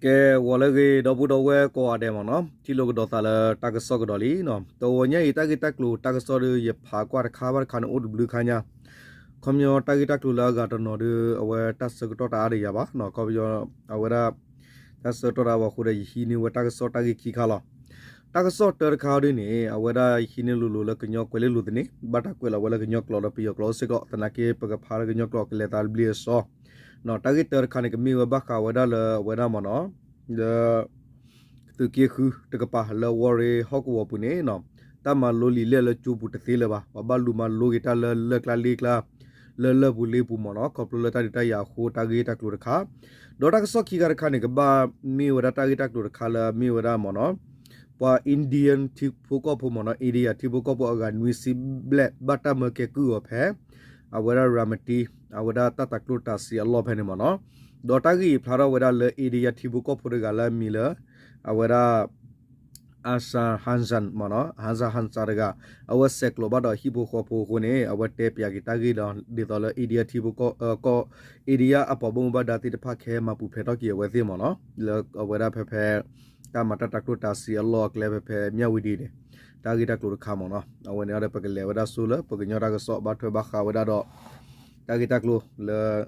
ကဲ ဂီၤလၢအဂ့ၤ ဒီပုၢ်ဒီဝဲၢ်ကိးဂၤဒဲးမ့ၢ်နီၤ, ထံၣ်လိာ်ကဒီးသးလၢတၢ်ကစီၣ်ကဒီးလံနီၤ. တဂီၤညါအံၤ တၢ်ဂ့ၢ်တၢ်ကျိၤတၢ်ကစီၣ်ဒီး ယဖးကွၢ်တခါဘၣ်တခါန့ၣ် အိၣ်တဘျုးခါညါ. ခီပညီတၢ်ဂ့ၢ်တၢ်ကျိၤလၢအဂၤတနီၤဒီး အဝဲတၢ်ဆၢကတီၢ်တအါဒီးယၤဘၣ်နီၤ. ခီပညီ အဝဲဒၣ် တၢ်ဆၢကတီၢ်တအါဘၣ်အဃိဒီး ယဟံးန့ၢ်ဝဲတၢ်ကစီၣ်တၢ်ဂ့ၢ်ခံခါလီၤ. တၢ်ကစီၣ်တၢတခါဒ်န့ၣ် အဝဲဒၣ်ယဟံးန့ၢ်လိၤလိၤလၢကညီကွဲၤလ့လိၤသန့, ဘၣ်တၢ်ကွဲးလီၤဝဲလၢကညီကျိာ်ဒီးပယီၤကျိာ်အိၣ်စ့ၢ်ကီး, သနာ်က့ပကဖးလၢကညီကျိာ်ကလဲၤသးတဘျ့အစီ တၢ်ဂ့ၢ်တၢတခါန့ၣ် ကမ့ၢ်ဝဲဘၣ်ဃးဝဲဒၣ်လၢအဝဲဒၣ်မ့ၢ်နီၤ, လၢ သုးက့ဃုတကပၤလၢဝီရ့ဟီၣ်ကဝီၤပူၤန့ၣ်နီၤ, တၢ်မၤလိလံာ်လဲၢ်လၢကၠိပူၤတသ့လၢၤဘၣ်. ပှၤဘၣ်လူၤမၤလိက့ၤတၢ်လၢလၢၢ်ကျါလ့ကျါ, လၢလၢၢ်ပူၤလ့ပူၤမ့ၢ်နီၤ, ခီဖျိလၢတၢ်ဒုးတၢ်ယၤအဃိ တၢ်ဂ့ၢ်တၢ်ကျိၤတခါ. ဒီးတၢ်ကစီၣ်ခံခါတခါန့ၣ် ကဘၣ်မ့ၢ်ဝဲဒၣ်တၢ်ဂ့ၢ်တၢ်ကျိၤတခါလၢမ့ၢ်ဝဲဒၣ်မ့ၢ်နီၤ, ပှၤ Indian ထံဖိကီၢ်ဖိမ့ၢ်နီၤ, India ထံဖိကီၢ်ဖိအဂၤနွံဆံဘျဲၣ် ဘၣ်တၢ်မၢကဲကုၢ်အီၤဖဲ အဝဲဒၣ် Ramat အဝဲဒၣ်တၢ်တၤကျိၣ်တၤစ့အလီၢ်ဖဲန့ၣ်မ့ၢ်နီၤ. ဒီးတၢ်ဂ့ၢ်အံၤဖျါထီၣ်ဝဲဒၣ်လၢ India ထံဖိကီၢ်ဖိတဂၤလၢအမံၤလၢ အဝဲဒၣ် Asha Hansan မ့ၢ်နီၤ, Asha Hansan တဂၤ, အဝဲဆဲးကျိးဘၣ်ဒီးဟံၣ်ဖိဃီဖိအဃိန့ၣ် အဝဲတဲပၠးက့ၤတၢ်ဂ့ၢ်ဒီး ဒ်သိးလၢ India ထံဖိကီၢ် ကီၢ် India အပှၤဘၣ်မူဘၣ်ဒါသ့ၣ်တဖၣ်ကဟဲမၤပူၤဖျဲးထီၣ်က့ၤအဝဲသ့ၣ်မ့ၢ်နီၤ, လၢအဝဲဒၣ်ဖဲဖဲ တၢ်မၤတၢ်တၤကျိၣ်တၤစ့အလီၢ်အကျဲဖဲဖဲ မြဝတီ န့ၣ် တၢ်ဂ့ၢ်တၢ်ကျိၤတခါမ့ၢ်နီၤ. အဝဲန့ၣ်ဒီးပကလဲၤဝဲဒၣ်ဆိလၢပကညီတၢ်ကစီၣ် ဘၣ်ထွဲဘၣ်ဃးဝဲဒၣ်ဒီး တၢ်ဂ့ၢ်တၢ်ကျိၤလၢ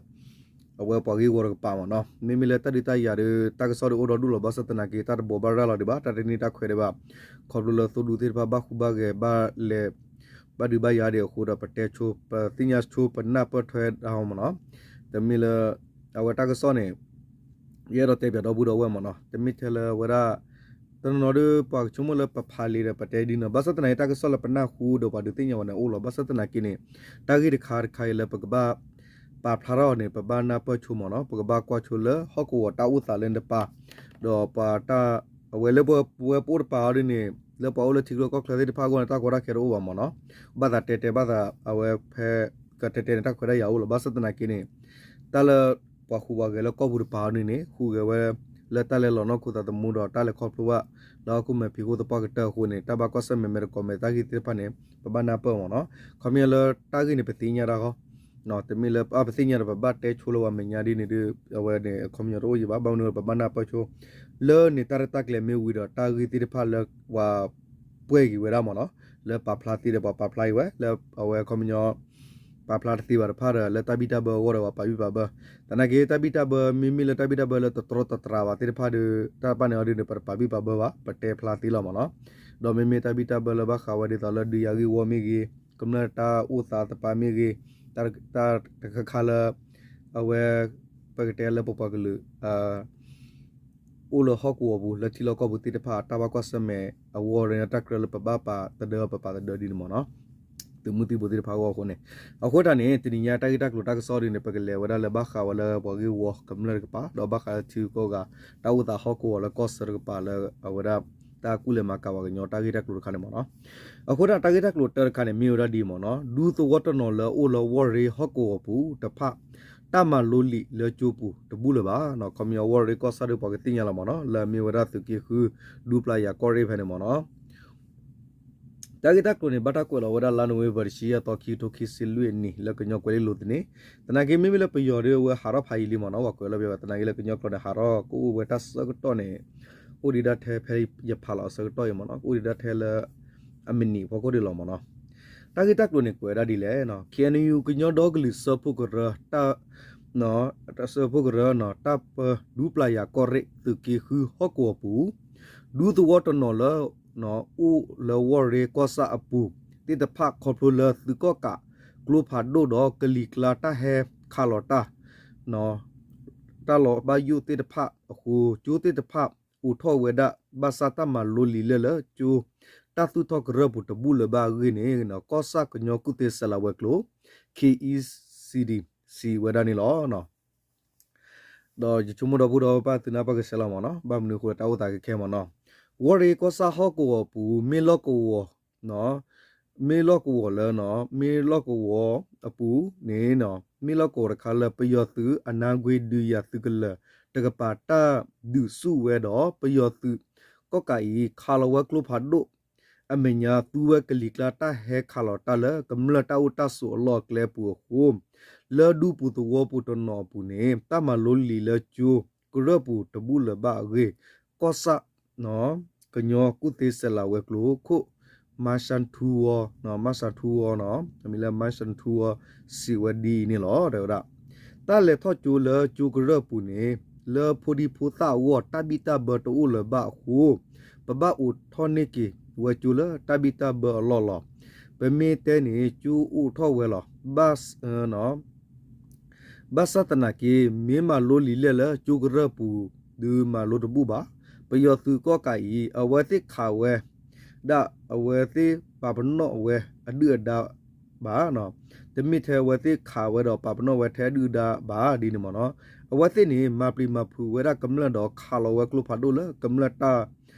အဝဲပှၤဂ့ၢ်ဝီတကပၤမ့ၢ်နီၤ. မ့မ့ၢ်လၢတၢ်ဒုးတၢ်ယၤဒီး တၢ်ကစီၣ်ဒီးအိၣ်ဒီဒူၣ်လီၤ. ဘၣ်ဆၣ်သနာ်က့ တၢ်တဘိးဘၣ်ရၤလီၤဒံးဘၣ်, တၢ်တန့ၢ်တၢ်ခွဲးဒံးဘၣ်, ခီဖျိလၢသိဒူသ့ၣ်တဖၣ်ဘၣ်ဟူးဘၣ်ဂဲၤ ဘၣ်လဲၤ ဘၣ်ဒုးဘၣ်ယၤဒံးအဃိဒီး ပတဲဆိ ပသ့ၣ်ညါဆိ ပနၢ်ပၢၢ်ထွဲဒၣ်အီၤမ့ၢ်နီၤ. တမ့ၢ်လၢ အဝဲတၢ်ကစီၣ်န့ၣ် ယအဲၣ်ဒိးတဲပၠးဒီပုၢ်ဒီဝဲၢ်မ့ၢ်နီၤ, တမ့ၢ်ထဲလၢအဝဲဒၣ် တနီၤနီၤဒီး ပှၤကဆိကမိၣ်လၢပဖးလံာ်ဒီး ပတဲဒ်န့ၣ်, ဘၣ်ဆၣ်သနာ်က့ တၢ်ကစီၣ်လၢပနၢ်ဟူဒီးပှၤဒုးသ့ၣ်ညါဝဲန့ၣ်အိၣ်လီၤ. ဘၣ်ဆၣ်သနာ်က့န့ၣ် တၢ်ဂ့ၢ်တခါတခါအံၤလၢပကဘၣ်ပာ်ဖျါထီၣ်အီၤန့ၣ် ပဘၣ်နၢ်ပၢၢ်ဆိမ့ၢ်နီၤ, ပကဘၣ်ကွၢ်ဆိလၢဟီၣ်ကဝီၤတၢ်အိၣ်သးလၢနတပၤ, ဒီးပှၤတၢ် အဝဲလၢပဝဲပအိၣ်တပၤအီၤဒ်န့ၣ် လၢပှၤအိၣ်လၢထံချၢကီၢ်ချၢသ့ၣ်တဖၣ်အဂီၢ်န့ၣ် တၢ်ကီတၢ်ခဲတအိၣ်ဘၣ်မ့ၢ်နီၤ. ဘၣ်သးတဲတဲဘၣ်သး အဝဲဖဲ ကတဲတဲန့ၣ် တၢ်ခွဲးတၢ်ယာ်အိၣ်လီၤ. ဘၣ်ဆၣ်သနာ်က့န့ၣ် တၢ်လၢ ပှၤဟူးပှၤဂဲၤလၢကီၢ်ပူၤတပၤအီၤဒ်န့ၣ် ဟူးဂဲၤဝဲလၢတၢ်လဲၤလီၤနီၢ်ခိသးသမူဒီးတၢ်လဲၤခီဖျိဘၣ် လၢဟီၣ်ခိၣ်မဲာ်ဖံးခိၣ်သပှၢ်ကတၢၢ်အဃိန့ၣ် တၢ်ဘၣ်ကွၢ်ဆၢၣ်မဲာ်မဲာ်တကိးမဲာ်တၢ်ဂ့ၢ်သ့ၣ်တဖၣ်န့ၣ် ပဘၣ်နၢ်ပၢၢ်မ့ၢ်နီၤ. ခီပညီလၢတၢ်ဂ့ၢ်န့ၣ် ပသ့ၣ်ညါတၢ်ဃီ တမ့ၢ်လၢ အ ပသ့ၣ်ညါဒီး ပဘၣ်တဲဆိလၢပှၤမဲာ်ညါဒ်န့ၣ်ဒီး အဝဲန့ၣ် အခီပညီတအိၣ်ယံၤဘၣ်. ဘၣ်မနုၤ ပဘၣ်နၢ်ပၢၢ်ဆိ လၢန့ၣ်တၢ်ရဲၣ်တၢ်ကျဲၤမ့ၢ်ဝံၤဒီး တၢ်ဂ့ၢ်သ့ၣ်တဖၣ်လၢပှၤ ပှဲၤက့ၤဝဲဒၣ်မ့ၢ်နီၤ, လၢပာ်ဖျါသ့ဒီးပှၤပာ်ဖျါအံၤဝဲ လၢအဝဲခီပညီ ပာ်ဖျါတသ့ဘၣ်တဖၣ်ဒီး လၢတၢ်ဘံၣ်တၢ်ဘၢအဂီၢ်ဒီး ပှၤပာ်ဘံၣ်ပာ်ဘၢ. သနာ်က့ တၢ်ဘံၣ်တၢ်ဘၢ မ့မ့ၢ်လၢတၢ်ဘံၣ်တၢ်ဘၢလၢတတြီတတြးဘၣ်သ့ၣ်တဖၣ်ဒီး တၢ်တဖၣ်န့ၣ်အီၤဒ်န့ၣ် ပတပာ်ဘံၣ်ပာ်ဘၢဘၣ်, ပတဲဖျါသ့လီၤမ့ၢ်နီၤ. ဒီးမ့မ့ၢ်တၢ်ဘံၣ်တၢ်ဘၢလၢဘၣ်ဃးဝဲဒ်သိးလၢဒုးယၤဂ့ၢ်ဝီမ့ၢ်ဂ့ၤ, ကမျၢၢ်တၢ်အိၣ်သးသပှၢ်မ့ၢ်ဂ့ၤ, တၢ်တခါခါလၢ အဝဲ ပကတဲလၢပပှၤကလုာ် အိၣ်လၢဟီၣ်ကဝီၤပူၤ လၢထံလီၢ်ကီၢ်ပူၤသ့ၣ်တဖၣ် တၢ်ဘၣ်ကွၢ်ဆၢၣ်မဲာ်အဂီၢ်န့ၣ် တၢ်ကြၢးလၢပဘၣ်ပာ်သဒၢ ပပာ်သဒၢဒ်န့ၣ်မ့ၢ်နီၤ, သုးမုၢ်သံၣ်ဘိသ့ၣ်တဖၣ်အဂီၢ်အဃိန့ၣ်. အဃိတၢ်န့ၣ် တနံၤညါတၢ်ဂ့ၢ်တၢ်ကျိၤတၢ်ကစီၣ်ဒ်န့ၣ် ပကလဲၤဝဲဒၣ်လၢဘၣ်ဃးဝဲလၢပှၤဂ့ၢ်ဝီကမျၢၢ်တကပၤ ဒီးဘၣ်ဃးလၢထံဂုၤကီၢ်ဂၤ တၢ်အိၣ်သးဟီၣ်ကဝီၤလၢကီၢ်ဆၢတကပၤလၢအဝဲဒၣ် တၢ်ကူၣ်လဲၤမၤကၤပှၤကညီတၢ်ဂ့ၢ်တၢ်ကျိၤတခါန့ၣ်မ့ၢ်နီၤ. အဃိတၢ်တၢ်ဂ့ၢ်တၢ်ကျိၤတၢတခါန့ၣ် မ့ၢ်ဝဲဒၣ်ဒ်အံၤမ့ၢ်နီၤ, ဒူသဝီတနီၤလၢအိၣ်လၢဝီၢ်ရ့ဟီၣ်ကဝီၤပူၤတဖၣ် တၢ်မၤလိလံာ်လၢကၠိပူၤတဘူၣ်လၢၤဘၣ်. ခီပညီဝီၢ်ရ့ကီၢ်ဆၣ်ဒီးပှၤကသ့ၣ်ညါလီၤမ့ၢ်နီၤ, လၢအမ့ၢ်ဝဲဒၣ်သုးက့ဃု ဒူပျၢ်ယၤကီၢ်ရ့ၣ်ဖဲန့ၣ်မ့ၢ်နီၤ. တၢ်ဂ့ၢ်တၢ်ကျိၤန့ၣ် ဘၣ်တၢ်ကွဲးလီၤဝဲဒၣ်လါနိၣ်ဝ့ဘၢၣ်တဆံယဲၢ်သီ ခံကထိခံဆံလွံၢ်အနံၣ် လၢကညီကွဲၤလ့လိၤသန့, သနာ်က့မ့မ့ၢ်လၢပယီၤဒီးအဝဲဟးထီၣ်ဖးယံာ်လံမ့ၢ်နီၤ, ပှၤကွဲးလီၤပယီၤ သနာ်က့လၢကညီကျိာ်န့ၣ် ဟးထီၣ်ကအိၣ်ဝဲတၢ်ဆၢကတီၢ်န့ၣ် အိၣ်ဒံးဒၣ်ထဲဖဲယဖးလီၤအဆၢကတီၢ်အံၤမ့ၢ်နီၤ, ကအိၣ်ဒံးဒၣ်ထဲလၢ အမံးနံးဖီခိၣ်ဒံးလီၤမ့ၢ်နီၤ. တၢ်ဂ့ၢ်တၢ်ကျိၤန့ၣ် ကွဲးဝဲဒၣ်ဒ်လဲၣ်, KNU ကညီဒီကလုာ်စၢဖှိၣ်ကရၢ တၢ် စၢဖှိၣ်ကရၢ တၢ်ပၢဒူပျၢ်ယၤကီၢ်ရ့ၣ် သုးက့ဃုဟီၣ်ကဝီၤပူၤ ဒူသဝီတနီၤလၢ အိၣ်လၢဝီၢ်ရ့ကီၢ်ဆၣ်အပူၤသ့ၣ်တဖၣ် ခီဖျိလၢသုးကီၣ်ကး ကျိဖးဒိၣ်ဒီးကလံၤကျါတၢ်ဟဲခးလီၤတၢ် တၢ်လီၤဘၣ်ယိၣ်သ့ၣ်တဖၣ်အဃိ ကၠိသ့ၣ်တဖၣ်အိးထီၣ်ဝဲဒၣ် ဘၣ်ဆၣ်တၢ်မၤလိလံာ်လဲၢ်လၢကၠိ တၢ်သူၣ်ထီၣ်ကရၢၢ်ပူၤတဘူၣ်လၢၤဘၣ်အဂ့ၢ်န့ၣ် ကီၢ်ဆၣ်ကညီကူၣ်သ့စဲးလၤဝဲၤကျိၤ KECD စံးဝဲဒၣ်န့ၣ်လီၤ. ဒီးယဆိကမိၣ်ဒီပုၢ်ဒီဝဲၢ်ပၢ်သုနၢ်ပၢၢ်ကဆဲးလီၤမ့ၢ်နီၤ, ဘၣ်မနုၤအဃိတၢ်အိၣ်သးကဲခဲမ့ၢ်နီၤ, ဝီၢ်ရ့ကီၢ်ဆၣ်ဟီၣ်ကဝီၤပူၤ မ့ၢ်လီၢ်ကဝီၤ မ့ၢ်လီၢ်ကဝီၤလၢ မ့ၢ်လီၢ်ကဝီၤအပူၤန့ၣ် မ့ၢ်လီၢ်ကဝီၤတခါလၢပယီၤသုးအနါကွ့ဒုးယၤသုးကလၢၤတကပၤတၢ်ဒုးဆူၣ်ဝဲဒီး ပယီၤသုးကီၣ်ကးအံၤ ခးလီၤဝဲကျိဖးဒိၣ် အမဲာ်ညါသူဝဲကလံၤကျါတၢ်ဟဲခးလီၤတၢ်လၢကမျၢၢ်တၢ်အိၣ်တၢ်ဆိးအလီၢ်အကျဲပူၤအဃိ လၢဒူပူၤသဝီပူၤတနီၤအပူၤန့ၣ် တၢ်မၤလိလံာ်လၢကၠိ ကရၢၢ်ပူၤတဘူၣ်လၢၤဘၣ်အဂ့ၢ် ကီၢ်ဆၣ် ကညီကူၣ်သ့စဲးလၤဝဲၤကျိၤခိၣ် မါစၣ်ထူဝီ မါစၣ်ထူဝီနီၤ အမံၤလၢမါစၣ်ထူဝီ စံးဝဲဒ်အံၤန့ၣ်လီၤ တဲဝဲဒၣ် တၢ်လဲၤထီၣ်ကၠိလၢကၠိကရၢၢ်ပူၤန့ၣ် လၢဖိဒံဖိသၣ်အဂီၢ် တၢ်ဘံၣ်တၢ်ဘၢတအိၣ်လၢၤဘၣ်အဃိ ပဘၣ်အိးထီၣ်န့ၢ်က့ၤဝဲကၠိလၢတၢ်ဘံၣ်တၢ်ဘၢအလီၢ်လီၤ. ပမ့ၢ်တဲန့ၣ် ကၠိအိးထီၣ်ဝဲလီၤ. ဘၣ် ဘၣ်ဆၣ်သနာ်က့ မ့ၢ်မၤလိလံာ်လဲၢ်လၢကၠိကရၢၢ်ပူၤ ဒုးမၤလိတဘူၣ်ဘၣ်. ပယီၤသုးကီၣ်ကးအံၤ အဝဲသ့ၣ်ခးဝဲဒၣ် အဝဲသ့ၣ်ပာ်ပနီၣ်ဝဲအဒုၣ်အဒါဘၣ်. တမ့ၢ်ထဲအဝဲသ့ၣ်ခးဝဲဒီးပာ်ပနီၣ်ဝဲထဲအဒုၣ်အဒါဘၣ်ဒ်န့ၣ်မ့ၢ်နီၤ. အဝဲသ့ၣ်န့ၣ် မၤပျံၤမၤဖုးဝဲဒၣ်ကမျၢၢ်ဒီးခးလီၤဝဲကျိဖးဒိၣ်လၢကမျၢၢ်တၢ်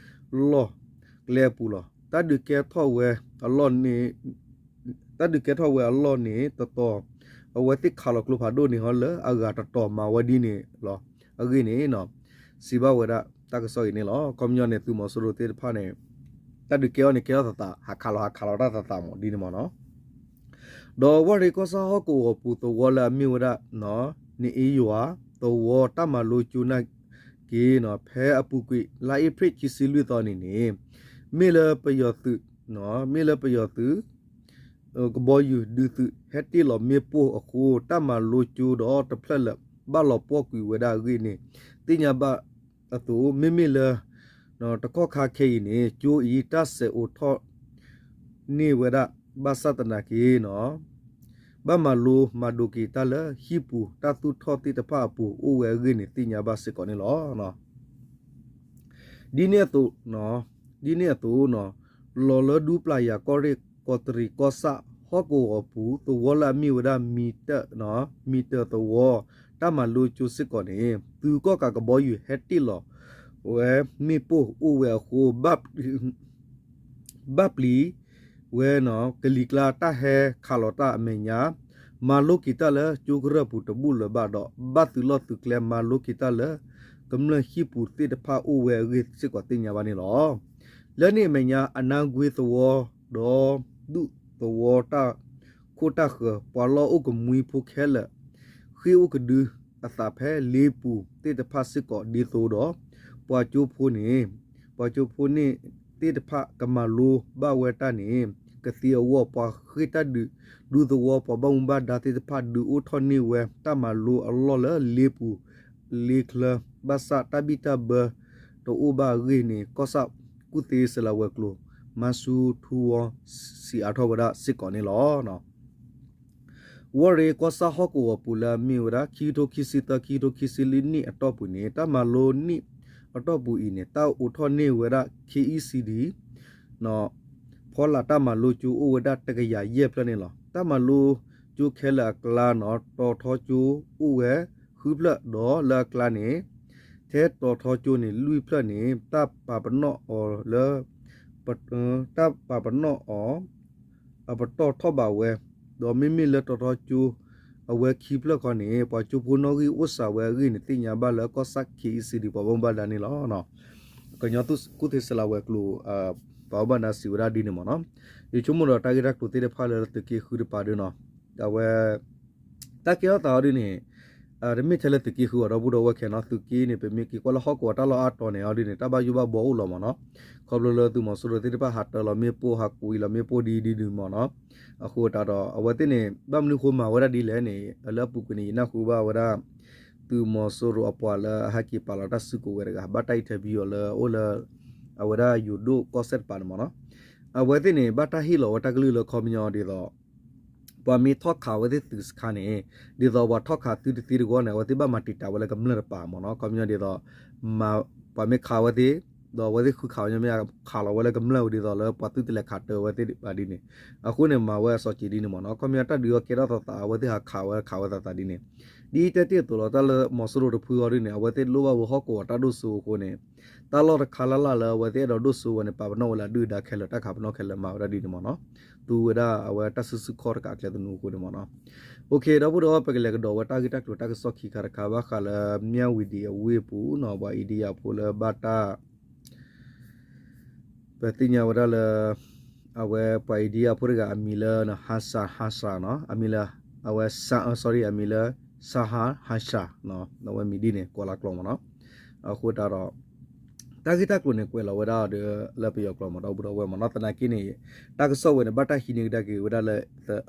လီၢ်ကျဲအပူၤလီၤ. တၢ်ဒုးကဲထီၣ်ဝဲအလီၢ်န့ၣ် တၢ်ဒုးကဲထီၣ်ဝဲအလီၢ်န့ၣ်တတီၤ အဝဲသ့ၣ်ခးလီၤကျိဖးဒိၣ်န့ၣ်ဟီလၢအဂၤတတီၤမၤဝဲဒ်န့ၣ်လီၤ. အဂ့ၢ်န့ၣ် စံးဘၣ်ဝဲဒၣ်တၢ်ကစီၣ်အံၤန့ၣ်လီၤ. ခီပညီန့ၣ် သုးမီၤစိရိၤသ့ၣ်တဖၣ်န့ၣ် တၢ်ဒုးကဲအီၤန့ၣ်ကဲထီၣ်သးသး ဟးခးလီၤဟးခးလီၤတၢ်သးသးမးဒ်န့ၣ်မ့ၢ်နီၤ. ဒီးဝၣ်ရ့ကီၢ်ဆၣ်ဟီၣ်ကဝီၤပူၤသဝီလၢအမ့ၢ်ဝဲဒၣ် နအ့ယွၤ သဝီတၢ်မၤလိကၠိနာ်က့နီၤ ဖဲအပူၤကွံာ်လါအ့ဖြ့ၣ်ခံဆံလွံၢ်သီန့ၣ်န့ၣ် မ့ၢ်လၢပယီၤသုး မ့ၢ်လၢပယီၤသုး ကဘီယူၤဒုးသုးဟဲတ့ၢ်လီၤမ့ၣ်ပိၢ်အဃိ တၢ်မၤလိကၠိဒီးတဖျၢၣ်လၢာ် ဘၣ်လီၤပှီၢ်ကွံာ်ဝဲဒၣ်အဂ့ၢ်န့ၣ် သ့ၣ်ညါဘၣ်အသိး မ့မ့ၢ်လၢ တကီၢ်ခါခဲအံၤန့ၣ် ကၠိအံၤတၢ်ဆဲးအိးထီၣ်န့ၢ်ဝဲဒၣ် ဘၣ်ဆၣ်သနာ်က့နီၤ ဘၣ်မၤလိမၤဒိးက့ၤတၢ်လၢဟံၣ်ပူၤ တၢ်သူၣ်ထီၣ်သ့ၣ်တဖၣ်အပူၤအိၣ်ဝဲအဂ့ၢ်န့ၣ် သ့ၣ်ညါဘၣ်စ့ၢ်ကီးန့ၣ်လီၤ. ဒ်န့ၣ်အသိး ဒ်န့ၣ်အသိး လီၤလၢဒူပျၢ်ယၤကီၢ်ရ့ၣ်ကီးတရံးကီၢ်ဆၣ် ဟီၣ်ကဝီၤပူၤ သဝီလၢအမ့ၢ်ဝဲဒၣ် မံၤတၢၢ်သဝီ တၢ်မၤလိကၠိစ့ၢ်ကီးန့ၣ် သုးကီၣ်ကးကဘီယူၤဟဲတ့ၢ်လီၤဝဲမ့ၣ်ပိၢ်အိၣ်ဝဲအဃိ ဘၣ်ပျံၤဝဲ ကလံၤကျါတၢ်ဟဲခးလီၤတၢ်အမဲာ်ညါ မၤလိက့ၤတၢ်လၢကၠိကရၢၢ်ပူၤတဘူၣ်လၢၤဘၣ်ဒီး ဘၣ်သုးလီၢ်သုးကျဲမၤလိက့ၤတၢ်လၢ ကမျၢၢ်ဟံၣ်ပူၤသ့ၣ်တဖၣ်အိၣ်ဝဲအဂ့ၢ်စ့ၢ်ကီးသ့ၣ်ညါဘၣ်န့ၣ်လီၤ. လၢန့ၣ်အမဲာ်ညါ အနါကွ့သဝီ ဒီးဒူၣ်သဝီတၢ်ခိၣ်တၢ်ဃၢၤ ပှၤလီၢ်အိၣ်ကမှံဖိခဲလၢာ် ဃ့ၢ်အိၣ်ကဒုအသးဖဲလ့ပူၤသ့ၣ်တဖၣ်စ့ၢ်ကီးဒ်သိးဒီး ပှၤကၠိဖိန့ၣ် ပှၤကၠိဖိန့ၣ်သ့ၣ်တဖၣ်ကမၤလိဘၣ်ဝဲတၢ်န့ၣ် ကသ့အဂီၢ် ပှၤဃ့ၢ်တၢ်ဒုး ဒူသဝီ ပှၤဘၣ်မူဘၣ်ဒါသ့ၣ်တဖၣ် ဒုးအိၣ်ထီၣ်န့ၢ်ဝဲတၢ်မၤလိအလီၢ်လၢလ့ပူၤလ့ချၢ ဘၣ်ဆၣ်တၢ်ဘံၣ်တၢ်ဘၢတအိၣ်ဘၣ်အဂ့ၢ်န့ၣ် ကီၢ်ဆၣ်ကူၣ်သ့စဲးလၤဝဲၤကျိၤ မါဆူထူဝီ စံးအါထီၣ်ဝဲဒၣ်စ့ၢ်ကီးန့ၣ်လီၤ. ဝီၢ်ရ့ကီၢ်ဆၣ်ဟီၣ်ကဝီၤပူၤလၢအမ့ၢ်ဝဲဒၣ် ခံကထိခံဆံသၢ ခံကထိခံဆံလွံၢ်နံၣ်အတီၢ်ပူၤန့ၣ် တၢ်မၤလိနံၣ်အတီၢ်ပူၤအံၤန့ၣ် တၢ်အိးထီၣ်န့ၢ်ဝဲဒၣ် ခ့အံၣ်စံဒံ ဖီလာ်တၢ်မၤလိကၠိအိၣ်ဝဲဒၣ်တကယၤယဲၢ်ဖျၢၣ်န့ၣ်လီၤ. တၢ်မၤလိကၠိခဲလၢာ်အကျါနီၤ တီၤထီကၠိအိၣ်ဝဲဃုဖျၢၣ် ဒီးလၢအကျါန့ၣ် ထဲတီၤထီကၠိန့ၣ် လွံၢ်ဖျၢၣ်န့ၣ် တၢ်ပာ်ပနီၣ်အီၤလၢ တၢ်ပာ်ပနီၣ်အီၤ အပတီၢ်ထီၣ်ဘၣ်ဝဲ, ဒီးမ့မ့ၢ်လၢတီၤထီကၠိ အဝဲခံဖျၢၣ်ခီန့ၣ် ပှၤကၠိဖိနီၣ်ဂံၢ်အိၣ်စှၤဝဲအဂ့ၢ်န့ၣ် သ့ၣ်ညါဘၣ်လၢကီၢ်ဆၣ် ခ့အံၣ်စံဒံ ပှၤဘၣ်မူဘၣ်ဒါန့ၣ်လီၤ. ကညီကူၣ်သ့စဲးလၤဝဲၤကျိၤ ပှၤဘၣ်မူဘၣ်ဒါစံးဝဲဒၣ်ဒ်န့ၣ်မ့ၢ်နီၤ. ယဆိကမိၣ်ဒီးတၢ်ဂ့ၢ်တၢ်ကျိၤသ့ၣ်တဖၣ်လၢသုးက့ဃုတပၤဒ်နီၤ အဝဲ တၢ်ကဲထီၣ်သးအီၤဒ်န့ၣ် တမ့ၢ်ထဲလၢသုးက့ဃုအီၤ ဒီပုၢ်ဒီဝဲၢ်ခဲနီၤ သုးက့န့ၣ် ပမ့ၢ်က့ၤကွၢ်လၢဟီၣ်ကဝီၤတၢ်လီၢ်အါတီၤန့ၣ်အီၤဒ်န့ၣ် တၢ်ဘၣ်ယိၣ်ဘၣ်ဘှီအိၣ်လီၤမ့ၢ်နီၤ. ခီဖျိလၢသုးမီၤစိရိၤသ့ၣ်တဖၣ်ဟးတၢလီၤမ့ၣ်ပိၢ် ဟးကွံာ်လီၤမ့ၣ်ပိၢ်ဒ်ဒ်န့ၣ်မ့ၢ်နီၤ. အဃိသတးဒီး အဝဲသ့ၣ်န့ၣ် ဘၣ်မနုၤဃိမၤဝဲဒၣ်ဒ်လဲၣ်န့ၣ် လၢအပူၤကွံာ်န့ၣ် ယနၢ်ဟူဘၣ်ဝဲဒၣ် သုးမီၤစိရိၤအပှၤလၢအဟဲက့ၤပာ်လီၤတၢ်စုကဝဲၤတဂၤ ဘၣ်တၢ် interview အီၤလၢအအိၣ်လၢ အဝဲဒၣ်ယိၤဒိၣ်ကီၢ်စဲၣ်တပၤန့ၣ်မ့ၢ်နီၤ. အဝဲသ့ၣ်န့ၣ် ဘၣ်တၢ်ဟ့ၣ်လီၤဝဲတၢ်ကလုၢ်လၢခီပညီဒ်သိး ပှၤမ့ၢ်ထီၣ်ခးအဝဲသ့ၣ်သုးစခါန့ၣ် ဒ်သိးပှၤထီၣ်ခးသုတသ့တဂီၢ်န့ၣ် အဝဲသ့ၣ်ဘၣ်မၤတံာ်တာ်ဝဲလၢကမျၢၢ်တပၤမ့ၢ်နီၤ. ခီပညီဒ်သိး ပှၤမ့ၢ်ခးဝဲသ့ၣ် ဒီးအဝဲသ့ၣ်ဃုခးဝဲ မ့ၢ်ခးလီၤဝဲလၢကမျၢၢ်ဝဲဒ်သိးလၢပှၤသုတလဲၤခးတၢဝဲသ့ၣ်တပၤဒ်န့ၣ် အဃိန့ၣ် မၤဝဲအစီၤက့ၤဒ်န့ၣ်မ့ၢ်နီၤ. ခီပညီတၢ်ဒုးအီၤကဲထီၣ်သးသး အဝဲသ့ၣ်ဟးခးဝဲခးဝဲသးသးဒ်န့ၣ် ဒ်အံၤတဲတ့ၢ်အသိးလီၤ. တၢ်လၢမီၤစိရိၤတဖုအီၤဒ်န့ၣ် အဝဲသ့ၣ်လိၣ်ဘၣ်ဝဲဟီၣ်ကဝီၤတၢ်ဒိၣ်စိအဃိန့ၣ် တၢ်လီၢ်တခါလၢ်လၢ်လၢအဝဲသ့ၣ်အဲၣ်ဒိးဒိၣ်စိဝဲန့ၣ် ပာ်ပနီၣ်ဝဲလၢအဒုၣ်အဒါခဲလၢာ် တၢ်ခးပနီၣ်ခဲလၢာ် မၤဝဲဒၣ်ဒ်န့ၣ်မ့ၢ်နီၤ. သူဝဲဒၣ်အဝဲတၢ်စုဆူၣ်ခီၣ်တကးအကျဲသနူအဃိန့ၣ်မ့ၢ်နီၤ. ဒီပုၢ်ဒီဝဲၢ် ပကလဲၤကဒီးဝဲတၢ်ဂ့ၢ်တၢ်ကျိၤတၢ်ကစီၣ်ခံခါတခါ ဘၣ်ဃးလၢ မြဝတီ အဝ့ၢ်ပူၤနီၤ ပှၤအ့ဒံယၤဖိလၢဘၣ်တၢ် ပသ့ၣ်ညါဝဲဒၣ်လၢ အဝဲပှၤအ့ဒံယၤဖိတဂၤအမံၤလၢ ဟါစၢ် ဟါစၢ်နီၤ အမံၤလၢ အဝဲ sorry အမံၤလၢ စဟါ ဟါစၢ် အဝဲမံၤဒ်န့ၣ် ကိးလါကျိာ်မ့ၢ်နီၤ. အဃိသတးဒီး တၢ်ဂ့ၢ်တၢ်ကျိၤန့ၣ် ကွဲးလီၤဝဲဒၣ်ဒီး လၢပယီၤကျိာ်မ့ၢ်နီၤ ဒီပုၢ်ဒီဝဲၢ်မ့ၢ်နီၤ သနာ်က့န့ၣ် တၢ်ကစီၣ်ဝဲန့ၣ် ဘၣ်တၢ်ဟံးန့ၢ်ကဒါက့ၤဝဲဒၣ်လၢ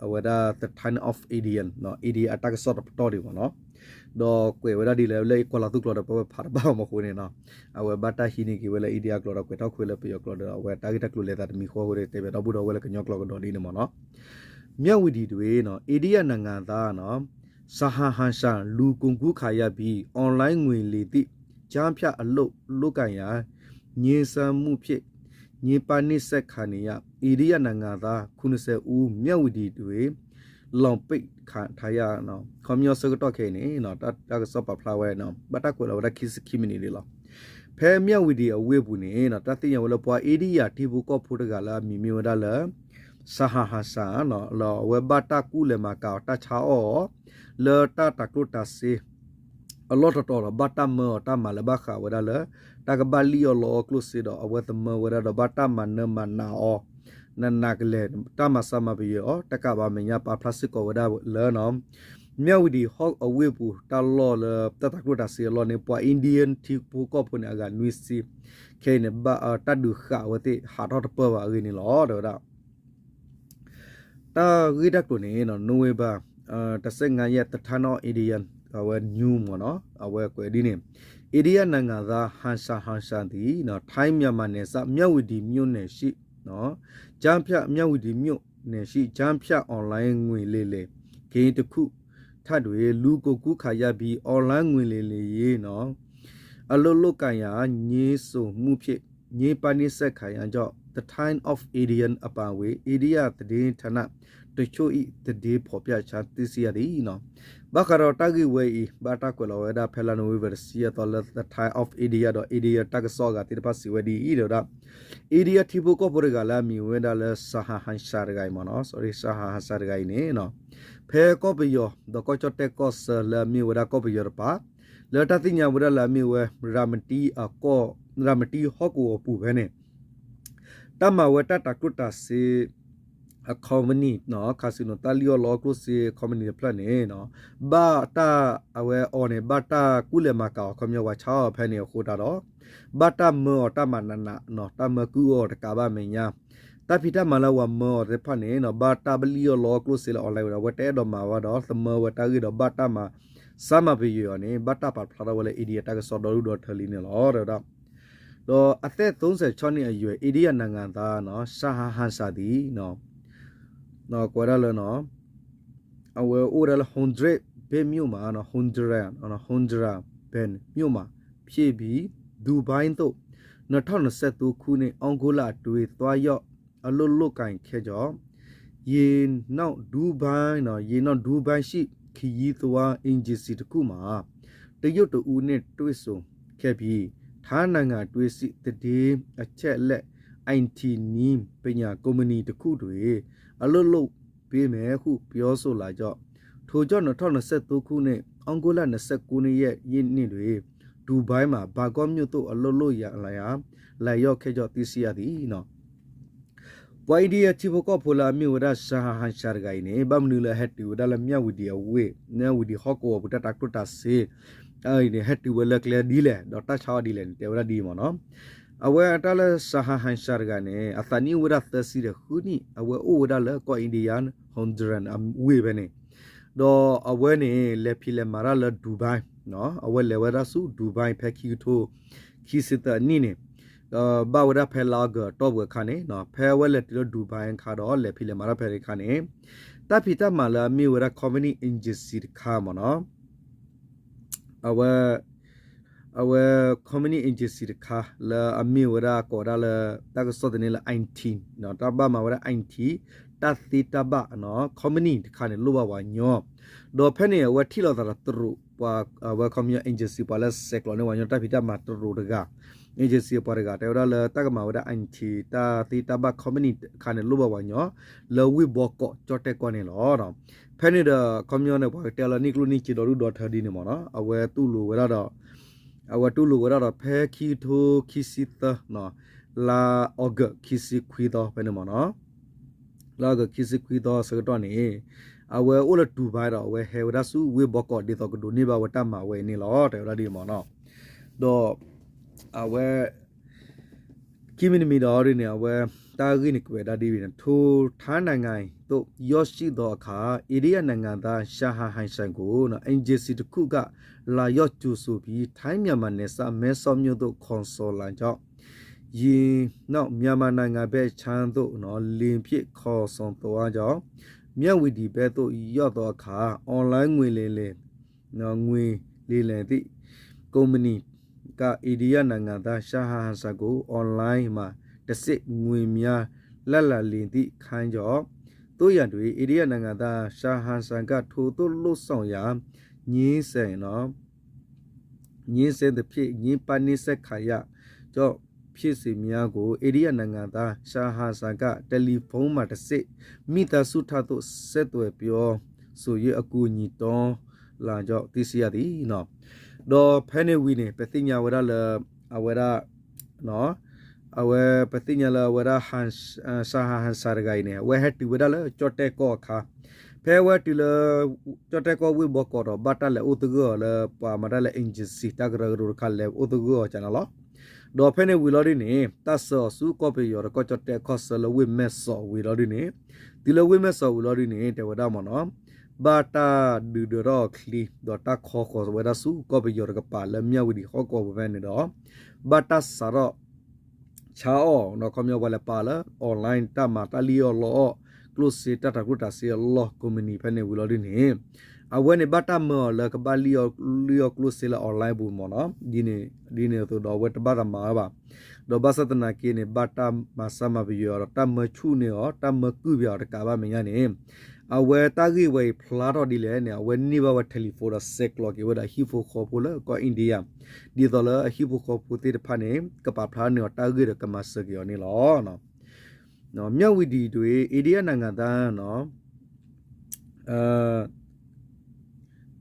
အဝဲဒၣ် The Times of India နီၤ India အတၢ်ကစီၣ်တပတီၢ်ဒံးမ့ၢ်နီၤ ဒီးကွဲးဝဲဒၣ်ဒ်လဲၣ်လၢကွၢ်လီၤသူၣ်ကျိၤဒီး ပဝဲဖးတဘၣ်အီၤမ့ၢ်အဃိန့ၣ်နီၤ အဝဲဘၣ်တၢ်ဟံးန့ၢ်က့ၤဝဲလၢ India အကျိာ်ဒီး ကွဲးထီၣ်ခွဲးလၢပယီၤကျိာ်ဒီး အဝဲတၢ်ဂ့ၢ်တၢ်ကျိၤလဲၤသးတမံၤဃီအဃိန့ၣ် တဲဘၣ်ဒီပုၢ်ဒီဝဲၢ်လၢကညီကျိာ်ကဒီးဒ်န့ၣ်မ့ၢ်နီၤ မြဝတီတွင် အိန္ဒိယနိုင်ငံသား ဆာဟန်ဟန်ဆာ လူကုန်ကူးခံရပြီး online ငွေလိမ်သည့် ကျားဖြန့်အလုပ်လုပ်ကိုင်ရာ ငြိမ်းချမ်းမှုဖြစ် ညှဉ်းပန်းနှိပ်စက်ခံနေရ အိန္ဒိယနိုင်ငံသား ခုနှစ်ဆယ်ဦး မြဝတီတွင် လောင်ပိတ်ခံထားရ ခီပညီဆၢကတီၢ်ခဲအံၤန့ၣ် တၢ်ကစီၣ်ပာ်ဖျါဝဲ ဘၣ်တၢ်ကွဲးလီၤဝဲဒၣ်ခံဆံခံမံးနံးန့ၣ်လီၤ. ဖဲမြဝတီအဝ့ၢ်ပူၤန့ၣ် တၢ်သ့ၣ်ညါဝဲလၢပှၤ India ထံဖိကီၢ်ဖိတဂၤလၢအမံၤမ့ၢ်ဝဲဒၣ်လၢ ဆာဟန်ဟန်ဆာ လၢအဝဲဘၣ်တၢ်ကူၣ်လဲၤမၤကၤအီၤတၢ်ဆါအီၣ်အီၤ လၢတၢ်တၤကျိၣ်တၤစ့ အလီၢ်တတီၤဒီး ဘၣ်တၢ်မၢအီၤတၢ်မၤလၢဘၣ်ဃးဝဲဒၣ်လၢ တၢ်ကဘၣ်လံၣ်အီၣ်လီအီၣ်ကျိၣ်စ့ဒီး အဝဲသမၢဝဲဒၣ်ဒီး ဘၣ်တၢ်မၤနၢၤမၤနးအီၤ နးနးကလဲာ် တၢ်မၤဆါမၤပယွဲအီၤ တကးဘၣ်မဲာ်ညါ ပာ်ဖျါစ့ၢ်ကီးဝဲဒၣ်လၢ မြဝတီဟီၣ်အဝ့ၢ်ပူၤ တၢ်လီၢ်လၢတၢ်တၤကျိၣ်တၤစ့အလီၢ်န့ၣ် ပှၤ Indian ထံဖိကီၢ်ဖိန့ၣ် အဂၤနွံဆံ ခဲအံၤန့ၣ် ဘၣ်တၢ်ဒုးဃာ်အဝဲသ့ၣ်ဟးထီၣ်တပၢၢ်ဘၣ်အဂ့ၢ်န့ၣ်လီၤ တဲဝဲဒၣ် တၢ်ဂ့ၢ်တၢ်ကျိၤန့ၣ် November တဆယ့်ငါးရက် The Times of India အဝဲ news မ့ၢ်နီၤ အဝဲကွဲးဒ်န့ၣ် အိန္ဒိယနိုင်ငံသား ဟန်ဆာ ဟန်ဆာ သည် ထိုင်း-မြန်မာနယ်စပ် မြဝတီမြို့နယ်ရှိ ကျားဖြန့် မြဝတီမြို့နယ်ရှိ ကျားဖြန့် online ငွေလိမ် ဂိမ်းတစ်ခုထံတွင် လူကုန်ကူးခံရပြီး online ငွေလိမ်ရေး အလုပ်လုပ်ကိုင်ရာ ငြိမ်းစုံမှုဖြစ် ညှဉ်းပန်းနှိပ်စက်ခံရကြောင်း The Times of India အပါအဝင် အိန္ဒိယသတင်းဌာနတချို့၏ သတင်းဖော်ပြချက် သိရှိရသည် ဘၣ်ဃးဒီးတၢ်ဂ့ၢ်ဝဲအံၤ ဘၣ်တၢ်ကွဲးလီၤဝဲဒၣ်ဖဲလါနိၣ်ဝ့ဘၢၣ်တဆံယဲၢ်သီလၢ The Times of India ဒီး India တၢ်ကစီၣ်အဂၤသ့ၣ်တဖၣ်စံးဝဲဒ်အံၤ တဲဝဲဒၣ် India ထံဖိကီၢ်ဖိတဂၤလၢအမံၤဝဲဒၣ်လၢ ဆာဟန်ဟန်ဆာ တဂၤအံၤမ့ၢ်နီၤ sorry ဆာဟန်ဟန်ဆာ တဂၤအံၤန့ၣ် ဖဲကီၢ်ပယီၤ ဒီးကီၢ်ကၠီၣ်တဲၣ်ကီၢ်ဆၢလၢအမ့ၢ်ဝဲဒၣ်ကီၢ်ပယီၤတပၤ လၢတၢ်သ့ၣ်ညါဝဲဒၣ်လၢအမ့ၢ်ဝဲ ရၤမတံအကီၢ် ရၤမတံဟီၣ်ကဝီၤပူၤဖဲန့ၣ် တၢ်မၤဝဲတၢ်တၤကျိၣ်တၤစ့ အ company နီၤ casino တၢ်လံၣ်အီၣ်လီအီၣ်ကျိၣ်စ့ company တဖျၢၣ်န့ၣ် ဘၣ်တၢ်အဝဲအီၤန့ၣ် ဘၣ်တၢ်ကူၣ်လဲၤမၤကၤအီၤ ခီပညီပှၤဆါအီၤဖဲန့ၣ်အဃိသတးဒီး ဘၣ်တၢ်မၢအီၤတၢ်မၤနးနးနီၤ တၢ်မၢကုၢ်အီၤတကးဘၣ်မဲာ်ညါ တၢ်ဖံးတၢ်မၤလၢပှၤမၢအီၤသ့ၣ်တဖၣ်န့ၣ်နီၤ ဘၣ်တၢ်ပလံၣ်အီၣ်လီအီၣ်ကျိၣ်စ့လၢ online ဝဲဒၣ် အဝဲတအဲၣ်ဒိးမၤဘၣ်ဒီး သမၢဝဲတၢ်ဂ့ၢ်ဒီး ဘၣ်တၢ်မၤဆါမၤပယွဲအီၤန့ၣ် ဘၣ်တၢ်ပာ်ဖျါထီၣ်ဝဲလၢ India တၢ်ကစီၣ်ဒီဒူၣ်ဒီထၢလံန့ၣ်လီၤ တဲဝဲဒၣ် ဒီးအသက် သုံးဆယ်ခြောက်နှစ်အရွယ် အိန္ဒိယနိုင်ငံသား ဆာဟန်ဟန်ဆာ သည် ကွဲးဒၣ်လၢ အဝဲအိၣ်ဝဲဒၣ်လၢ Hyderabad မြို့မှာ Hyderabad မြို့မှာ ဖြစ်ပြီး ဒူဘိုင်းသို့ နှစ်ထောင့်နှစ်ဆယ့်သုံးခုနှစ် သြဂုတ်လအတွင်း သွားရောက်အလုပ်လုပ်ကိုင်ခဲ့ကြောင်း ရေနောက်ဒူဘိုင်း ရေနောက်ဒူဘိုင်းရှိ ခရီးသွား agency တစ်ခုမှာ တရုတ်တစ်ဦးနဲ့ တွေ့ဆုံခဲ့ပြီး ထိုင်းနိုင်ငံတွင်းရှိ သတင်းအချက်အလက် IT နည်းပညာကုမ္ပဏီတစ်ခုတွင် အလုပ်လုပ်ပေးမယ်ဟု ပြောဆိုလာကြောင်း ထို့ကြောင့် နှစ်ထောင့်နှစ်ဆယ့်သုံးခုနှစ် သြဂုတ်လ နှစ်ဆယ့်ကိုးရက်နေ့တွင် ဒူဘိုင်းမှ ဘန်ကောက်မြို့သို့ အလုပ်လုပ်ရန် လာရောက်ခဲ့ကြောင်း သိရှိရသည် ပှၤ India ထံဖိကီၢ်ဖိလၢအမ့ၢ်ဝဲဒၣ် ဆာဟန်ဟန်ဆာ တဂၤအံၤန့ၣ် ဘၣ်မနုၤလၢအဟဲတုၤဝဲဒၣ်လၢ မြဝတီအဝ့ၢ် မြဝတီဟီၣ်ကဝီၤပူၤ တၢ်တၤကျိၣ်တၤစ့ အံၤန့ၣ် ဟဲတုၤဝဲလၢကျဲဒ်လဲၣ် ဒီးတၢ်ဆါအီၤဒ်လဲၣ်န့ၣ် တဲဝဲဒၣ်ဒ်အံၤမ့ၢ်နီၤ. အဝဲတၢ်လၢ ဆာဟန်ဟန်ဆာ တဂၤန့ၣ် အသးနံၣ်အိၣ်ဝဲဒၣ်သၢဆံဒီးဃုနံၣ် အဝဲအိၣ်ဝဲဒၣ်လၢကီၢ် India Hyderabad အဝ့ၢ်ဖဲန့ၣ် ဒီးအဝဲန့ၣ် လဲၤဖံးလဲၤမၤတၢ်လၢ ဒူဘိုင်း အဝဲလဲၤဝဲဒၣ်ဆူ ဒူဘိုင်း ဖဲခံကထိခံဆံသၢအနံၣ်န့ၣ် ဒီးဘၣ်ဝဲဒၣ်ဖဲလါအီကူးအတီၢ်ပူၤအခါန့ၣ် ဖဲအဝဲလဲၤတုၤလၢ ဒူဘိုင်း အခါဒီး လဲၤဖံးလဲၤမၤတၢ်ဖဲန့ၣ်အခါန့ၣ် တၢ်ဖံးတၢ်မၤလၢအမ့ၢ်ဝဲဒၣ် company agency တခါမ့ၢ်နီၤ အဝဲ အဝဲ company agency တခါ လၢအမ့ၢ်ဝဲဒၣ်ကိးဝဲဒၣ်လၢ တၢ်ကစီၣ်သန့လၢ IT တၢ်ဘၣ်မၤဝဲဒၣ် IT တၢ်သ့တၢ်ဘၣ် company တခါန့ၣ် လိၣ်ဘၣ်ပှၤကညီ ဒီးဖဲန့ၣ် အဝဲထံၣ်လိာ်သးဒီးတရူး ပှၤ အဝဲ ခီပညီ agency ပှၤလၢဆဲးကျိးန့ၢ်ပှၤကညီ တၢ်ဖံးတၢ်မၤတရူးတဂၤ agency ပှၤတဂၤ တဲဝဲဒၣ်လၢတၢ်ကမၤဝဲဒၣ် IT တၢ်သ့တၢ်ဘၣ် company တခါန့ၣ် လိၣ်ဘၣ်ပှၤကညီ လၢဝ့ၢ်ဘီကီး ကၠီၣ်တဲၣ်ကီၢ်န့ၣ်လီၤ. ဖဲန့ၣ်ဒီး ခီပညီန့ၣ် ပှၤကတဲလၢနံၣ်ကျိၣ်နံၣ်စ့ဒီဒူၣ်ဒီထၢဒ်န့ၣ်မ့ၢ်နီၤ အဝဲတူၢ်လိာ်ဝဲဒၣ်ဒီး အဝဲတူၢ်လိာ်ဝဲဒၣ်ဒီး ဖဲခံကထိခံဆံသၢ လါအီကူးခံဆံခွံသီဖဲန့ၣ်မ့ၢ်နီၤ လါအီကူးခံဆံခွံသီဆၢကတီၢ်န့ၣ် အဝဲအိၣ်လၢ ဒူဘိုင်း ဒီး အဝဲဟဲဝဲဒၣ်ဆူဝ့ၢ်ဘီကီး ဒ်သိးကဒိးန့ၢ်ဘၣ်ဝဲတၢ်မၤဝဲအံၤန့ၣ်လီၤ တဲဝဲဒၣ်ဒ်န့ၣ်မ့ၢ်နီၤ. ဒီး အဝဲ ခံမံၤတမံၤဒီးဒ်န့ၣ် အဝဲ တၢ်ဂ့ၢ်န့ၣ်ကွဲးဒၣ်ဒ်ဝံၤန့ၣ် ထိုင်းနိုင်ငံသို့ရောက်ရှိသောအခါ အိန္ဒိယနိုင်ငံသား Shah Hassan ကို အေဂျင်စီတစ်ခုက လာရောက်ကြိုဆိုပြီး ထိုင်း-မြန်မာနယ်စပ် မဲဆောက်မြို့သို့ ခေါ်ဆောင်လာကြောင်း ယင်းနောက် မြန်မာနိုင်ငံဘက်ခြမ်းသို့ လေယာဉ်ဖြင့် ခေါ်ဆောင်သွားကြောင်း မြဝတီဘက်သို့ရောက်သောအခါ အွန်လိုင်းငွေလိမ်လည် ငွေလိမ်လည်သည့် ကုမ္ပဏီက အိန္ဒိယနိုင်ငံသား Shah Hassan ကို အွန်လိုင်းမှာတဆင့် ငွေများ လဲလှယ်လည်သည့်အခါ သို့ရာတွင် အိန္ဒိယနိုင်ငံသား Shah Hassan က ထိုသို့လုပ်ဆောင်ရန် ငြင်းဆန် ငြင်းဆန်သဖြင့် ညှဉ်းပန်းနှိပ်စက်ခံရကြောင်း ဖြစ်စဉ်များကို အိန္ဒိယနိုင်ငံသား Shah Hassan က တယ်လီဖုန်းမှတဆင့် မိသားစုထံသို့ ဆက်သွယ်ပြောဆို၍ အကူအညီတောင်းလာကြောင်း သိရှိရသည်. ဒီးဖဲန့ၣ်ဝံၤန့ၣ် ပသ့ၣ်ညါဝဲဒၣ်လၢ အဝဲဒၣ် အဝဲပသ့ၣ်ညါလၢအဝဲဒၣ် Shah Hassan တဂၤအံၤန့ၣ် အဝဲဟဲတုၤဝဲဒၣ်လၢကၠီၣ်တဲၣ်ကီၢ်အခါ ဖဲအဝဲတုၤလၢ ကၠီၣ်တဲၣ်ကီၢ်ဝ့ၢ်ဘီကီးဒီး ဘၣ်တၢ်လဲၤအိၣ်သဂၢၢ်အီၤလၢ ပှၤမၤတၢ်လၢ agency တၢ်ကရၢကရိတခါ လဲၤအိၣ်သဂၢၢ်အီၤကန့ၣ်လီၤ. ဒီးဖဲန့ၣ်ဝံၤလီၤဒ်န့ၣ် တၢ်ဆှၢအီၤဆူကီၢ်ပယီၤဒီးကီၢ်ကၠီၣ်တဲၣ်ကီၢ်ဆၢလၢဝ့ၢ်မဲၢ်စီးဝံၤလီၤဒ်န့ၣ် တုၤလၢဝ့ၢ်မဲၢ်စီးဝံၤလီၤဒ်န့ၣ် တဲဝဲဒၣ်မ့ၢ်နီၤ ဘၣ်တၢ်ဒုးဒၢထီၣ်အီၤချံ ဒီးတၢ်ခီဃီၤဝဲဒၣ်ဆူကီၢ်ပယီၤတကပၤလၢ မြဝတီ ဟီၣ်ကဝီၤပူၤဖဲန့ၣ်ဒီး ဘၣ်တၢ်စးထီၣ် ဆါအီၣ် ခီပညီပှၤလဲၤပာ်လၢ online တၢ်မၤတၢ်လံၣ်အီၣ်လီအီၣ် ကျိၣ်စ့တၢ်တၤကျိၣ်တၤစ့အလီၢ် ကုမ္ပဏီဖဲန့ၣ်ဝံၤလီၤဒ်န့ၣ် အဝဲန့ၣ်ဘၣ်တၢ်မၢအီၤလၢကဘၣ်လံၣ်အီၣ်လံၣ်အီၣ်ကျိၣ်စ့လၢ online ပူၤမ့ၢ်နီၤ ဒ်န့ၣ်အသိးဒီးအဝဲတဘၣ်သးမၤဝဲဘၣ်. ဒီးဘၣ်ဆၣ်သနာ်က့န့ၣ် ဘၣ်တၢ်မၤဆါမၤပယွဲအီၤဒီး တၢ်မၢဆူၣ်န့ၢ်အီၤ တၢ်မၢကုၢ်ပယွဲအီၤတကးဘၣ်မဲာ်ညါန့ၣ် အဝဲတၢ်ဂ့ၢ်ဝဲအံၤဖျါထီၣ်ဒ်လဲၣ်န့ၣ် အဝဲန့ၢ်ဘၣ်ဝဲ telephone ဒီးဆဲးကျိးက့ၤဝဲဒၣ်ဟံၣ်ဖိဃီဖိလၢကီၢ် India ဒ်သိးလၢအဟံၣ်ဖိဃီဖိသ့ၣ်တဖၣ်န့ၣ် ကပာ်ဖျါန့ၢ်အီၤတၢ်ဂ့ၢ်ဒီးကမၤစၢၤက့ၤအီၤန့ၣ်လီၤ. မြဝတီတွင် အိန္ဒိယနိုင်ငံသား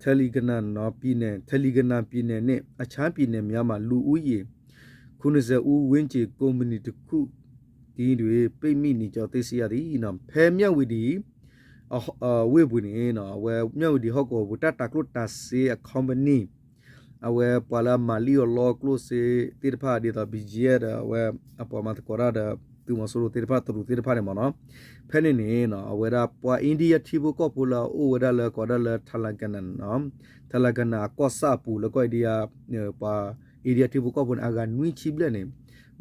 Telangana ပြည်နယ် Telangana ပြည်နယ်နှင့် အခြားပြည်နယ်များမှ လူဦးရေ ခုနှစ်ဆယ်ဦးဝန်းကျင် ကုမ္ပဏီတစ်ခု တီတွင် ပိတ်မိနေကြောင်း သိရှိရသည်. ဖဲမြဝတီ ဝ့ၢ်ပူၤန့ၣ် အဝဲမြဝတီဟီၣ်ကဝီၤပူၤ တၢ်တၤကျိၣ်တၤစ့အ company အဝဲပှၤလၢအမၤလံၣ်အီၣ်လီအီၣ်ကျိၣ်စ့သ့ၣ်တဖၣ် ဒ်သိး ဘီကၠံဒီး အဝဲအပှၤမၤသကိးတၢ်ဒီး သုးမီၤစိရိၤသ့ၣ်တဖၣ် တရူးသ့ၣ်တဖၣ်န့ၣ်မ့ၢ်နီၤ ဖဲန့ၣ်န့ၣ် အဝဲဒၣ်ပှၤ India ထံဖိကီၢ်ဖိလၢအအိၣ်ဝဲဒၣ်လၢကီးဒၣ်လၢ Telangana Telangana အကီၢ်ဆၣ်အပူၤလၢကီၢ် India ပှၤ India ထံဖိကီၢ်ဖိန့ၣ် အဂၤနွံဆံဘျဲၣ်န့ၣ်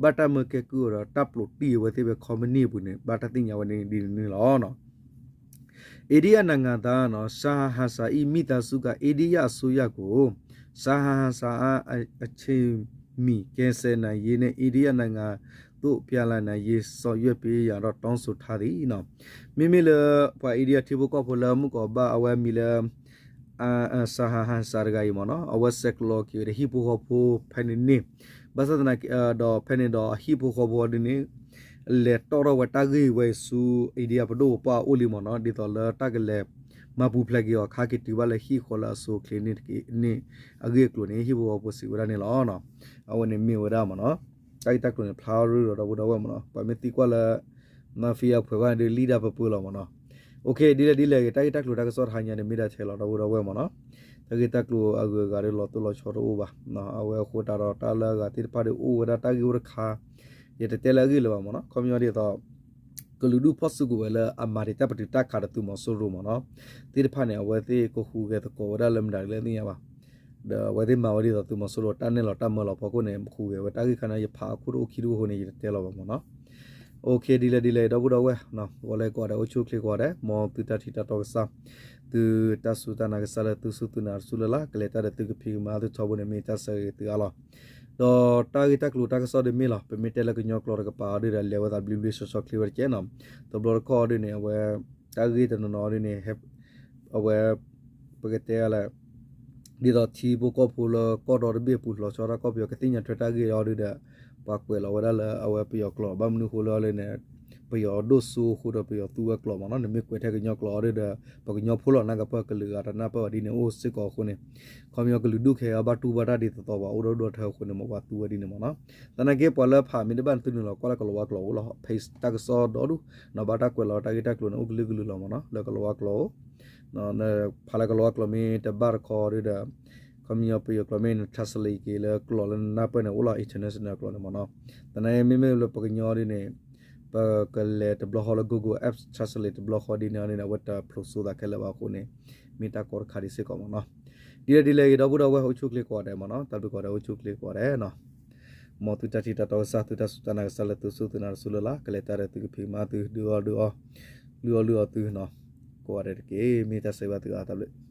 ဘၣ်တၢ်မၢကဲကုၢ်အီၤဒီး တၢ်ပျိးတံၢ်အဝဲသ့ၣ်ဝဲ company အပူၤန့ၣ် ဘၣ်တၢ်သ့ၣ်ညါဝဲဒ်န့ၣ်လီၤ. အိန္ဒိယနိုင်ငံသား Shah Hassan ၏ မိသားစုက အိန္ဒိယအစိုးရကို Shah Hassan အား အချိန်မီ ကယ်ဆယ်နိုင်ရေးနဲ့ အိန္ဒိယနိုင်ငံသို့ ပြန်လာနိုင်ရေး ဆောင်ရွက်ပေးရန်တော့ တောင်းဆိုထားသည်. မ့မ့ၢ်လၢ ပှၤ India ထံဖိကီၢ်ဖိလၢမုၢ်ကီးဘၣ်အဝဲမံၤလၢ Shah Hassan တဂၤအံၤမ့ၢ်နီၤ အဝဲဆဲးကျိးက့ၤဝဲဒီးဟံၣ်ဖိဃီဖိဖဲန့ၣ်န့ၣ် ဘၣ်ဆၣ်သနာ်က့ ဒီးဖဲန့ၣ်ဒီးအဟံၣ်ဖိဃီဖိဒ်န့ၣ် လဲၤတီၣ်ထီၣ်ဝဲတၢ်ဂ့ၢ်ဝဲအံၤဆူ India ပဒိၣ်ပပှၢ်အအိၣ်လံမ့ၢ်နီၤ ဒ်သိးလၢတၢ်ကလဲၤမၤပူၤဖျဲးက့ၤအီၤခါက့ၤတုၤဘၣ်လၢဟံၣ်ဃီလၢအဆိအချ့န့ၣ်တက့ၢ်န့ၣ် အဂ့ၢ်အကျိၤန့ၣ်ဟံၣ်ဖိဃီဖိစံးဝဲဒၣ်န့ၣ်လီၤ. အဝဲန့ၣ်မ့ၢ်ဝဲဒၣ်မ့ၢ်နီၤ တၢ်ဂ့ၢ်တၢ်ကျိၤန့ၣ် ဖျါရူဒီးဒီပုၢ်ဒီဝဲၢ်မ့ၢ်နီၤ ပှၤမ့ၢ်သံကွၢ်လၢ mafia ဖှဲးဘၣ်န့ၣ်ဒီးလံၣ်ဒၣ်ပပၢၢ်လီၤမ့ၢ်နီၤ OK ဒ်လဲၣ်ဒ်လဲၣ်ဂ့ၤ တၢ်ဂ့ၢ်တၢ်ကျိၤတၢ်ကစီၣ်တဟါညါန့ၣ်မ့ၢ်ဒၣ်ထဲလီၤဒီပုၢ်ဒီဝဲၢ်မ့ၢ်နီၤ တၢ်ဂ့ၢ်တၢ်ကျိၤအဂုၤအဂၤဒီးလီၤတိၢ်လီၤဆီတအိၣ်ဘၣ် အဝဲအဃိသတးဒီးတၢ်လၢအဂၤသ့ၣ်တဖၣ်ဒီးအိၣ်ဝဲဒၣ်တၢ်ဂ့ၢ်အိၣ်တခါ ယတတဲလၢအဂ့ၢ်လၢၤဘၣ်မ့ၢ်နီၤ ခီပညီဒ်သိး ကလုာ်ဒူၣ်ဖီၣ်စုကဝဲၤလၢအမၤတ့ၢ်တၢ်ပတုာ်တၢ်ခးဒီးသုးမီၤစိရိၤမ့ၢ်နီၤ သ့ၣ်တဖၣ်န့ၣ် အဝဲသ့ၣ်ကဟူးဂဲၤသကိးဝဲဒၣ်လၢမတၤလဲၣ်သ့ၣ်ညါဘၣ် ဒီးအဝဲသ့ၣ်မၤဝဲဒ်သိးသုးမီၤစိရိၤတၢ်နဲၣ်လီၤတၢ်မၢလီၤဖီခိၣ်န့ၣ် ဟူးဂဲၤဝဲတၢ်ဂ့ၢ်ခါန့ၣ် ယဖးအခိၣ်တအိၣ်ခံတအိၣ်အဃိန့ၣ် ယတတဲလီၤဘၣ်မ့ၢ်နီၤ OK ဒ်လဲၣ်ဒ်လဲၣ်ဒီပုၢ်ဒီဝဲၢ် ဂီၤလၢကိးဂၤဒဲး အိၣ်ဆူၣ်အိၣ်ချ့ကိးဂၤဒဲး မ်သုတၢ်ထံၣ်တၢ်တီကစၢ် သုတၢ်စူၢ်တၢ်နာ်ကစၢ်လၢသုစူၢ်သုနာ်တစူၢ်လၢ်လၢ် ကလဲၤတၢ်ဒီးသုကဖံးကမၤသုထီဘိန့ၣ် မ့ၢ်တၢ်ဆၢဂ့ၤသုအါလီၤ ဒီးတၢ်ဂ့ၢ်တၢ်ကျိၤတၢ်ကစီၣ်ဒ်မ့ၢ်လီၤ ပမ့ၢ်တဲလၢကညီကျိာ်တကပၤအီၤဒ်ဒီး လဲၤဝဲသးဘျ့ဘျ့ဆှီဆှီချ့ဝဲတကဲနီၤ တဘျီတခီၣ်အီၤဒ်န့ၣ် အဝဲ တၢ်ဂ့ၢ်တနီၤနီၤအီၤဒ်န့ၣ် အဝဲ ပကတဲလဲၣ် ဒ်သိးထံဖိကီၢ်ဖိလၢကီၢ်ဒီတဘ့ၣ်အပူၤလီၤဆီဒၣ်တၢ်ကီၢ်ပယီၤကသ့ၣ်ညါထွဲတၢ်ဂ့ၢ်အီၤဒ်ဒီး ပှၤကွဲးလီၤဝဲဒၣ်လၢအဝဲပယီၤကျိာ် ဘၣ်မနုၤအဃိလၢအီၤဒ်န့ၣ် ပယီၤဒိၣ်စိအဃိဒီးပယီၤသူဝဲကျိာ်မ့ၢ်နီၤ နမ့ၢ်ကွဲးထဲကညီကျိာ်အီၤဒ်ဒီး ပှၤကညီဖိလီၤနၢ်ကပၢၢ်ကလုာ်ဂၤတနၢ်ပၢၢ်ဘၣ်ဒ်န့ၣ်အိၣ်စ့ၢ်ကီးအဃိန့ၣ် ခီပညီကလုာ်ဒူၣ်ခဲအံၤဘၣ်တူၢ်ဘၣ်တၢ်ဒ်သိးသိးပှၤအိၣ်ဒီဒူၣ်ဒီထၢအဃိန့ၣ် မ်ပှၤသူဝဲဒ်န့ၣ်မ့ၢ်နီၤ သနာ်က့ပှၤလၢဖးမ့ၢ်တဘၣ်န့ၣ်သုနုာ်လီၤကွၢ်လၢကလီၤဝါကျိာ်အိၣ်လီၤ page တၢ်ကစီၣ်ဒီဒူၣ် နီၢ်ဘၣ်တၢ်ကွဲးလီၤတၢ်ဂ့ၢ်တၢ်ကျိၤန့ၣ် အိၣ်ကလုာ်ကလုာ်လီၤမ့ၢ်နီၤ လၢကလီၤဝါကျိာ်အိၣ် ဖးလၢကလီၤဝါကျိာ်မ့ၢ်တဘၣ်တခီဒ်ဒီး ခီပညီပယီၤကျိာ်မ့ၢ်န translate က့ၤလၢကျိာ်လၢနနၢ်ပၢၢ်န့ၣ် အိၣ်လီၤ international ကျိာ်န့ၣ်မ့ၢ်နီၤ. သနာ်က့မ့မ့ၢ်လၢပှၤကညီဒ်န့ၣ် ပကလဲၤတဘျီဃီလၢ Google Apps translate တဘျီဃီဒ်န့ၣ်န့ၣ် အဝဲတဖျိးစိသးခဲလၢာ်ဘၣ်အဃိန့ၣ် မ့ၢ်တၢ်ကီတခါဒ်စ့ၢ်ကီးမ့ၢ်နီၤ. ဒ်လဲၣ်ဒ်လဲၣ်ဂ့ၤ ဒီပုၢ်ဒီဝဲၢ်အိၣ်ဆူၣ်ချ့ကိးဂၤဒဲးမ့ၢ်နီၤ, တၢ်ဘျုးကိးဂၤဒဲး အိၣ်ဆူၣ်ချ့ကိးဂၤဒဲးနီၤ. မ်သုတၢ်ထံၣ်တၢ်တီကစၢ် သုတၢ်စူၢ်တၢ်နာ်ကစၢ်လၢသုစူၢ်သုနာ်တစူၢ်လၢ်လၢ် ကလဲၤတၢ်ဒီးသုကဖံးကမၤသု ဒုးအီၣ်ဒုးအီ လုၢ်အီၣ်လုၢ်အီသုနီၤ, ကိးဂၤဒဲးတက့ၢ်. မ့ၢ်တၢ်ဆၢဂ့ၤဘၣ်သုအါ တၢ်ဘျုး